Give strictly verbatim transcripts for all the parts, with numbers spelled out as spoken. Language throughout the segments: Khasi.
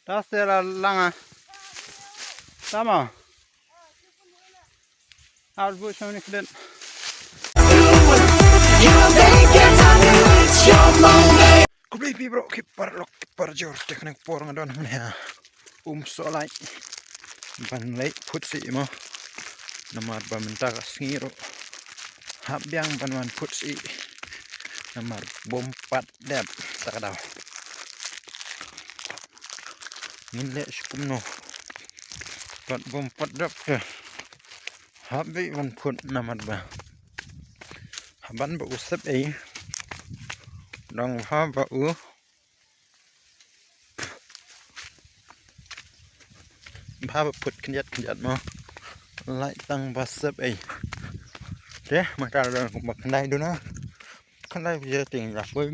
Taste la langa. Tama. Ar bu shoni kden. Khublei phi bro, ki paralok, ki parajor, te kane ka por nga don hangne ha Umsohlait ban leit phut sih mo. Namar ba mynta ka sngi ruh hap biang ban wan phut sih. Namar bym pat dep ta ka daw. Ngin leh shi kumno. Pat bym pat dep te hap beit ban phut namar ba haban ba u sep ei, dang bha ba u bha ba phut khyndiat khyndiat mo. Lait tang ba sep ei. Te mynta dang kumba khyndai duna. Khyndai baje te ngi la poi.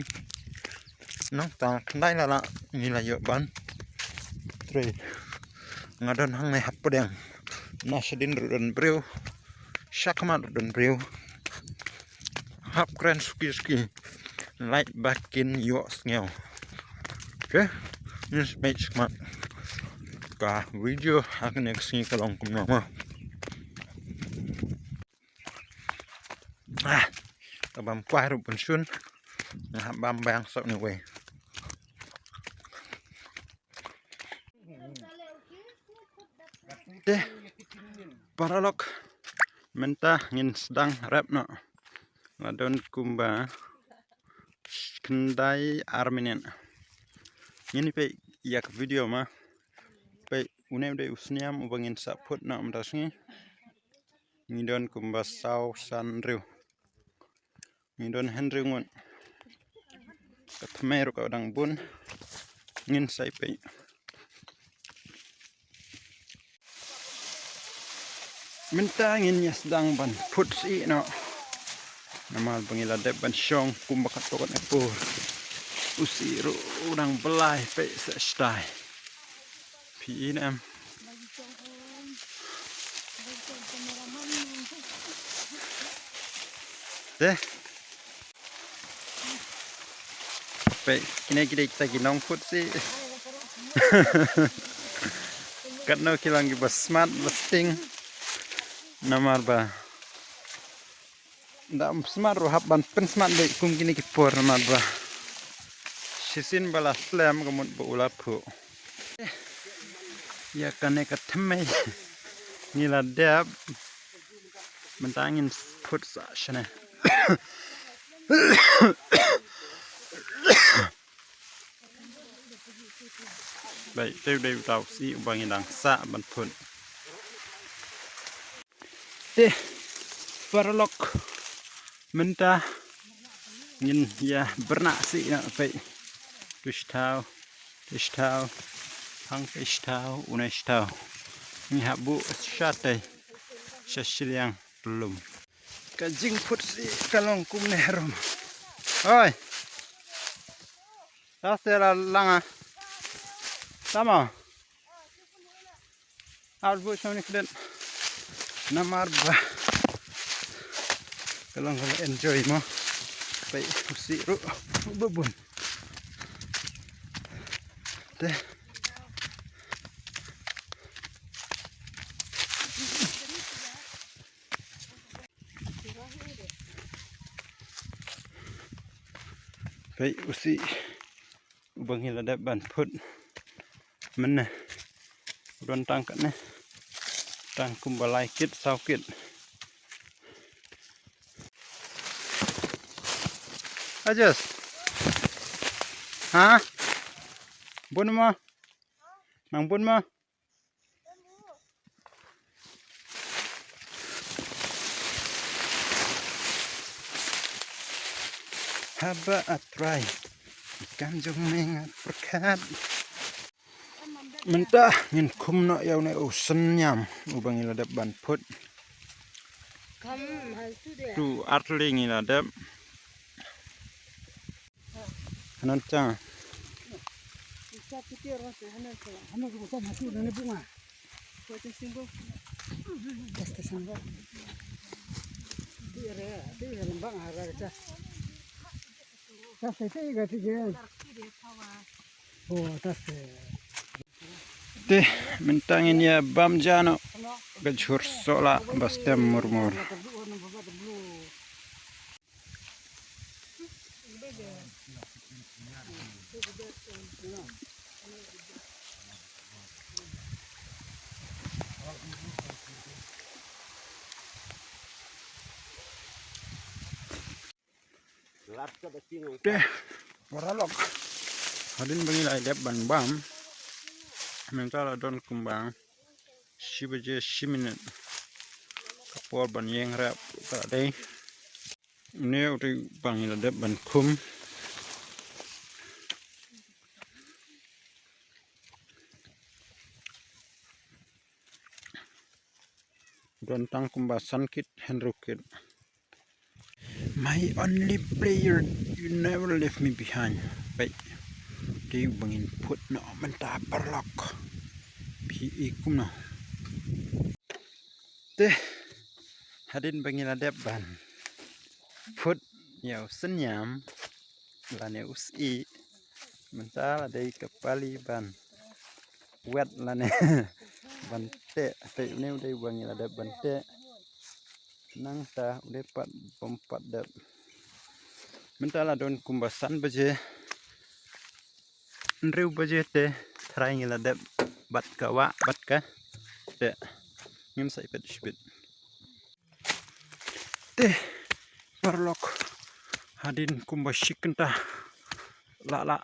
Nangta khyndai la la ngi la ïoh ban trei. Nga don hangne hapdeng. Na shadien ruh don briew. Shakhmat ruh don briew. Hap kren suki suki. Lait ba kin ïohsngew. Okay. Ngin sa peit shakhmat. Ka video ha kane ka sngi ka long kumno mo. Ah, ka bam kwai ruh pynshun. Nga hap bam biang sawk ni wei. Te paralok, mynta ngin sdang rep noh. La don kumba khyndai ar minit. Ngin peit ïa ka video ma. Peit une u dei u sniam uba ngin sa phut noh mynta sngi. Ngi don kumba saw san riew. Ngi don hynriew ngut. Ka thymmei ruh ka dang bun. Ngin sa ïa peit. Mynta ngin ïa sdang ban phut sih noh. Namar ba ngi la dep ban shong kumba katto katne por. U sih ruh u dang blai, peit sa shatai. Phi i ne em? Te. Peit, kine ki dei kita ki nongphut sih. Katno ki long kiba smat ba sting. Namar ba da ym smat ruh hap ban pynsmat beit kum kine ki por namar ba shisien ba la slem ka mut ba u la phuh. Ïa kane ka thymmei ngi la dep. Mynta ngin phut sa shane. Peit, te u dei uta u sih uba ngi dang sah ban phut. Te paralok, mynta ngin ïa byrnah sih noh, peit. Tu shi thaw, tu shi thaw, hangtei shi thaw, une shi thaw. Ngi hap buh shatei sha shiliang lum. Ka jingphut sih ka long kumne harum. Oi. Taste la langa. Tama. Ar bu shong ni kden. Namar ba ka long ka enjoy mo. Peit u sih ruh u bun. Te. Peit u sih uba ngi la dep ban phut mynne. U don tang katne, tang kumba lai kit saw kit. Ajas. Ha? Bun mo? Nang bun mo? Haba A Trai, kam jong me nga pyrkhat. Mynta ngin khum noh ïa une u synñiam uba ngi la dep ban phut. Tu ar tylli ngi la dep. Hanan chang. Taste, taste. Te mynta ngin ïa bam ja noh ka jhur sohlah ba stem murmur. Te paralok, hadien ba ngi la dep ban bam, mynta la don kumba shi baje shi minit ka por ban ïeng rep ka dei. Une u dei ba ngi la dep ban khum. Don tang kumba san kit hynriew kit. My only player, you never left me behind. Peit, dei ba ngin phut noh mynta paralok. Phi i kumno? Te hadien ba ngi la dep ban phut ïa u synñiam lane u syih, mynta la dei ka pali ban wet lane ban teh. Te une u dei ba ngi la dep ban teh. Nangta u dei pat bym pat dep. Mynta la don kumba san baje, hynriew baje te, trai ngi la dep bad ka wah bad ka teh. Ngim sa ïa peit shibit. Te paralok, hadien kumba shi kynta lah lah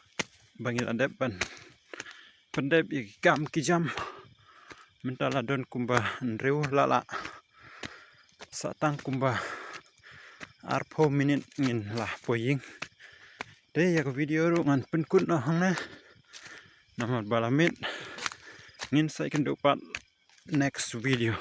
ba ngi la dep ban pyndep ïa ki kam ki jam. Mynta la don kumba hynriew lah lah, sa tang kumba arphew minit ngin la poi ïing. Te ïa ka video ruh ngan pynkut noh hangne. Namar ba la miet, ngin sa ïakynduh pat next video.